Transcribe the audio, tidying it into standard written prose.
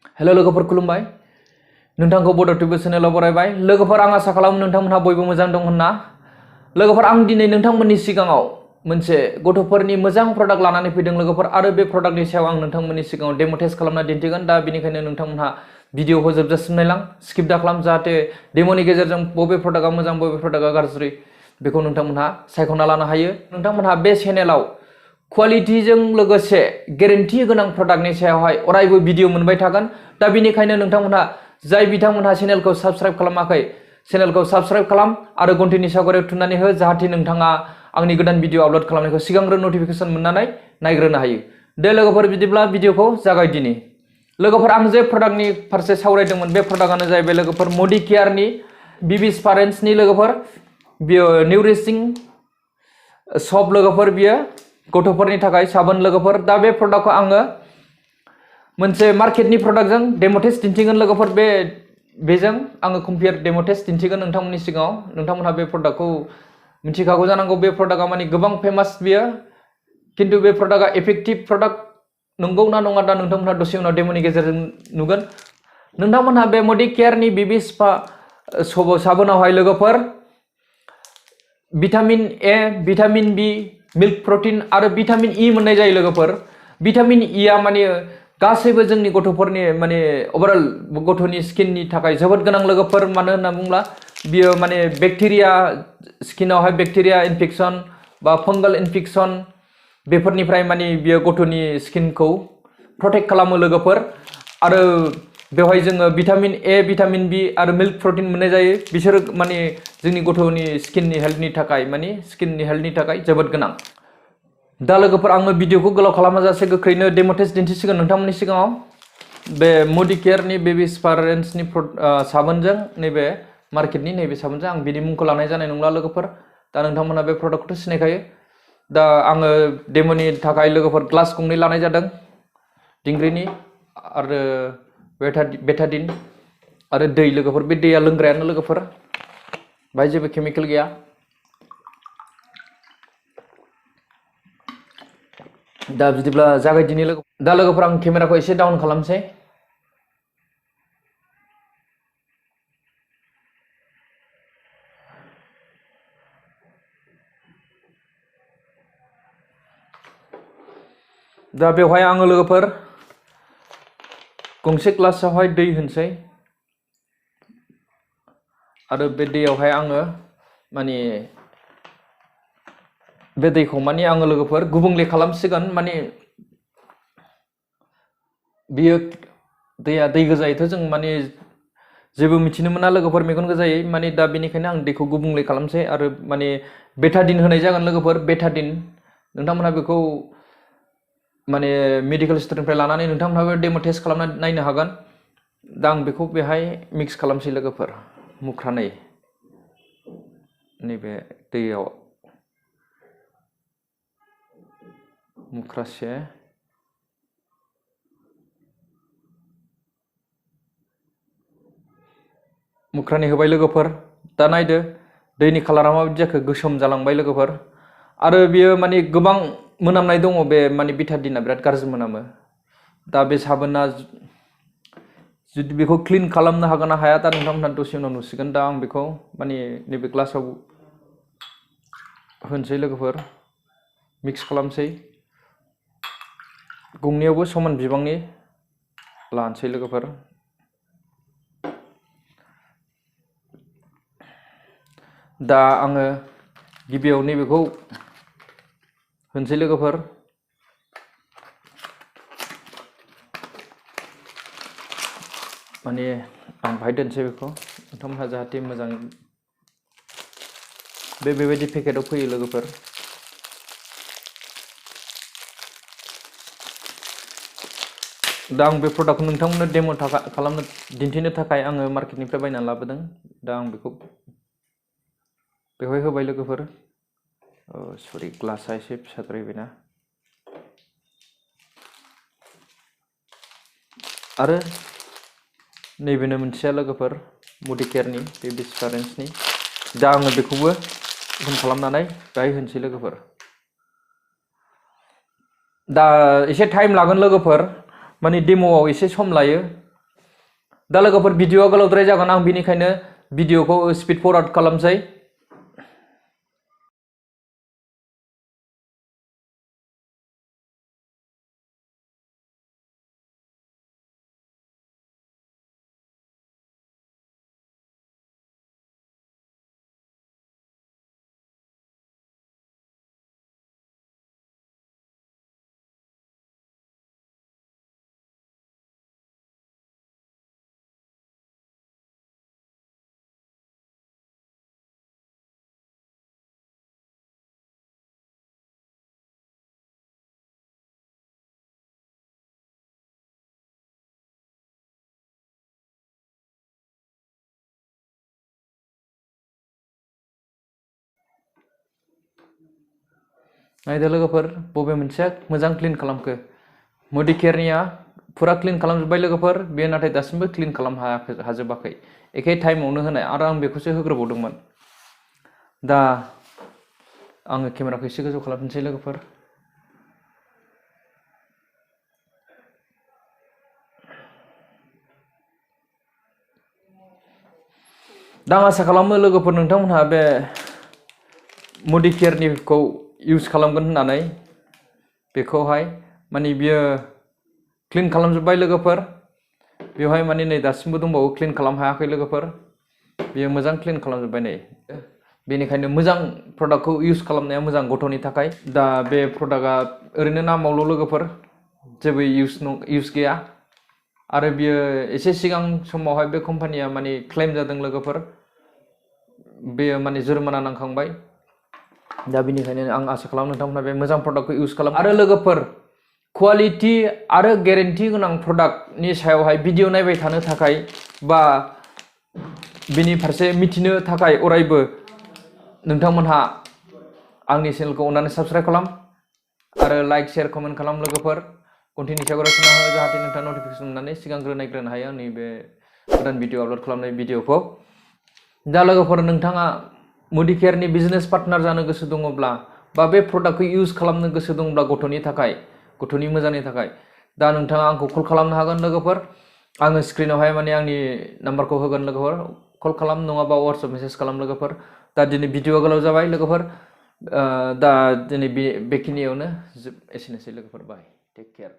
Hello लोगोफोर खुलुमबाय नोंथांखौ बड' टिभि चेनेलाव बरायबाय लोगोफोर आं आसा खालामो नोंथांमोनहा बयबो मोजां दं होनना लोगोफोर आं दिनै नोंथांमोननि सिगाङाव मोनसे गथ'फोरनि मोजां प्रडाक्ट लानानै फैदों लोगोफोर आरो बे प्रडाक्टनि सायाव आं नोंथांमोननि सिगाङाव डेम' टेस्ट खालामना दिन्थिगोन दा बेनिखायनो नोंथांमोनहा भिडिअखौ जोबजासिम नायलां स्किप दाखालाम जाहाथे डेम'नि गेजेरजों बबे प्रडाक्टआ मोजां बबे प्रडाक्टआ गाज्रि बेखौ नोंथांमोनहा सायख'ना लानो हायो नोंथांमोनहा बे चेनेलाव क्वालिटिजों लोगोसे गेरेन्टि गोनां प्रडाक्टनि सायावहाय अरायबो भिडिअ मोनबाय थागोन दा बेनिखायनो नोंथांमोनहा जाय बिथांमोनहा चेनेलखौ साबस्क्राइब खालामाखै चेनेलखौ साबस्क्राइब खालाम आरो घन्टिनि सावगारियाव थुनानै हो जाहाथे नोंथाङा आंनि गोदान भिडिअ आपल'ड खालामनायखौ सिगांग्रो नटिफिकेसन मोननानै नायग्रोनो हायो दे लोगोफोर बिदिब्ला भिडिअखौ जागायदिनि लोगोफोर आं जे प्रडाक्टनि फारसे सावरायदोंमोन बे प्रडाक्टआनो जाहैबाय लोगोफोर मडिकेयारनि बिबिस पारेन्ट्सनि लोगोफोर बियो निउरिसिं सब लोगोफोर बियो गथ'फोरनि थाखाय साबोन लोगोफोर दा बे प्रडाक्टखौ आङो मोनसे मार्केटनि प्रडाक्टजों डेम' टेस्ट दिन्थिगोन लोगोफोर बेजों आङो कम्पेयार डेम' टेस्ट दिन्थिगोन नोंथांमोननि सिगाङाव नोंथांमोनहा बे प्रडाक्टखौ मिथिखागौ जानांगौ बे प्रडाक्टआ माने गोबां फेमास बियो खिन्थु बे प्रडाक्टआ इफेक्टिभ प्रडाक्ट नंगौ ना नङा दा नोंथांमोनहा दसे उनाव डेम'नि गेजेरजों नुगोन नोंथांमोनहा बे मडिकेयारनि बिबि स्पा साबोनावहाय लोगोफोर vitamin A vitamin B milk protein आरो भिटामिन ई मोननाय जायो लोगोफोर भिटामिन ईआ माने गासैबो जोंनि गथ'फोरनि माने ओभारअल गथ'नि स्किननि थाखाय जोबोद गोनां लोगोफोर मानो होनना बुङोब्ला बियो माने बेक्टेरिया स्किनावहाय बेक्टेरिया इनफेक्सन बा फांगल इनफेक्सन बेफोरनिफ्राय माने बियो गथ'नि स्किनखौ प्रटेक्ट खालामो लोगोफोर आरो बेवहाय जोङो भिटामिन ए भिटामिन बी आरो मिल्क प्रटीन मोननाय जायो बिसोरो माने जोंनि गथ'नि स्किननि हेल्थनि थाखाय जोबोद गोनां दा लोगोफोर आङो भिडिअखौ गोलाव खालामाजासे गोख्रैनो डेम' टेस्ट दिन्थिसिगोन नोंथांमोननि सिगाङाव बे मडिकेयारनि बेबिस पारेन्ट्सनि साबोनजों नैबे मार्केटनि नैबे साबोनजों आं बिनि मुंखौ लानाय जानाय नंला लोगोफोर दा नोंथांमोना बे प्रडाक्टखौथ' सिनायखायो दा आङो डेम'नि थाखाय लोगोफोर ग्लास गंनै लानाय जादों दिंग्रिनि आरो बेटाडिन आरो दै लोगोफोर बे दैया लोंग्रायानो लोगोफोर बाहाय जेबो केमिकेल गैया दा बिदिब्ला जागायदिनि दा लोगोफोर आं केमेराखौ एसे डाउन खालामसै दा बेवहाय आङो लोगोफोर गंसे ग्लासावहाय दै होनसै आरो बे दैयावहाय आङो माने बे दैखौ माने आङो लोगोफोर गुबुंले खालामसिगोन माने बियो दैया दै गोजायैथ' जों माने जेबो मिथिनो मोना लोगोफोर मेगन गोजायै माने दा बेनिखायनो आं दैखौ गुबुंले खालामसै आरो माने बेटाडिन होनाय जागोन लोगोफोर बेटाडिन नोंथांमोनहा बेखौ माने मेडिकेल स्टरनिफ्राय लानानै नोंथांमोनहाबो डेम' टेस्ट खालामनानै नायनो हागोन दा आं बेखौ बेहाय मिक्स खालामसै लोगोफोर मुख्रानै नैबे दैयाव मुख्रासे मुख्रानै होबाय लोगोफोर दा नायदो दैनि कालारा माबायदि जाखो गोसोम जालांबाय लोगोफोर आरो बियो माने गोबां मोनामनाय दङ बे माने बेटाडिना बिराद गाज्रि मोनामो दा बे साबोना जुदि बेखौ क्लिन खालामनो हागोन ना हाया दा नोंथांमोनहा दसे उनाव नुसिगोन दा आं बेखौ माने नैबे ग्लासाव होनसै लोगोफोर मिक्स खालामसै गंनैयावबो समान बिबांनि लानोसै लोगोफोर दा आङो गिबियाव नैबेखौ होनसै लोगोफोर माने आं बाहाय दोनसै बेखौ नोंथांमोनहा जाहाथे मोजां बेबायदि पेकेटाव फैयो लोगोफोर दा आं बे प्रडाक्टखौ नोंथांमोननो डेम' खालामनो दिन्थिनो थाखाय आङो मार्केटनिफ्राय बायनानै लाबोदों दा आं बेखौ बेवहाय होबाय लोगोफोर सरि ग्लासा एसे फिसाद्रायबायना आरो नैबेनो मोनसेया लोगोफोर मडिकेयारनि बेबिस पारेन्ट्सनि दा आङो बेखौबो अन खालामनानै बेहाय होनसै लोगोफोर दा एसे टाइम लागोन लोगोफोर माने डेम'आव एसे सम लायो दा लोगोफोर भिडिअआ गोलावद्राय जागोन आं बिनिखायनो भिडिअखौ स्पिड फरवार्ड खालामसै। नायदो लोगोफोर बबे मोनसेया मोजां क्लिन खालामखो। मडिकेयारनिया फुरा क्लिन खालामजोब्बाय लोगोफोर, बे नाथाय दासिमबो क्लिन हाजोबाखै। एखे टाइमावनो होनाय आरो आं बेखौसो होग्रोबावदोंमोन। दा आङो केमेराखौ एसे गोजौ खालामनोसै लोगोफोर। दा आं आसा खालामो लोगोफोर नोंथांमोनहा बे मडिकेयारनिखौ इउज खालामगोन होननानै। बेखौहाय माने बियो क्लिन खालामजोब्बाय लोगोफोर। बेवहाय माने नै दासिमबो दंबावो, क्लिन खालाम हायाखै लोगोफोर। बियो मोजां क्लिन खालामजोब्बाय नै। बेनिखायनो मोजां प्रडाक्टखौ इउज खालामनाया मोजां गथ'नि थाखाय। दा बे प्रडाक्टआ ओरैनो नामावल' लोगोफोर, जेबो इउज गैया। आरो बियो एसे सिगां समावहाय बे कम्पानिया माने क्लेम जादों लोगोफोर, बेयो माने जुर्माना नांखांबाय। दा बेनिखायनो आं आसा खालामो नोंथांमोनहा बे मोजां प्रडाक्टखौ इउज खालाम। आरो लोगोफोर क्वालिटि आरो गेरेन्टि गोनां प्रडाक्टनि सायावहाय भिडिअ नायबाय थानो थाखाय बा बिनि फारसे मिथिनो थाखाय अरायबो नोंथांमोनहा आंनि चेनेलखौ अननानै साबस्क्राइब खालाम आरो लाइक शेयार कमेन्ट खालाम लोगोफोर। कन्टिनिउ सावरायना हो जाहाथे नोंथाङा नटिफिकेसन मोननानै सिगांग्रो नायग्रोनो हायो आंनि बे गोदान भिडिअ आपल'ड खालामनाय भिडिअखौ। दा लोगोफोर नोंथाङा मडिकेयारनि बिजनेस पार्टनार जानो गोसो दङब्ला बा बे प्रडाक्टखौ इउज खालामनो गोसो दङब्ला गथ'नि थाखाय, गथ'नि मोजांनि थाखाय, दा नोंथाङा आंखौ कल खालामनो हागोन लोगोफोर। आङो स्क्रिनावहाय माने आंनि नाम्बारखौ होगोन लोगोफोर, कल खालाम नङाबा वाट्सएप मेसेज खालाम लोगोफोर। दा दिनै भिडिअआ गोलाव जाबाय लोगोफोर। दा दिनै बेखिनियावनो एसेनोसै लोगोफोर, बाय, टेक केयार।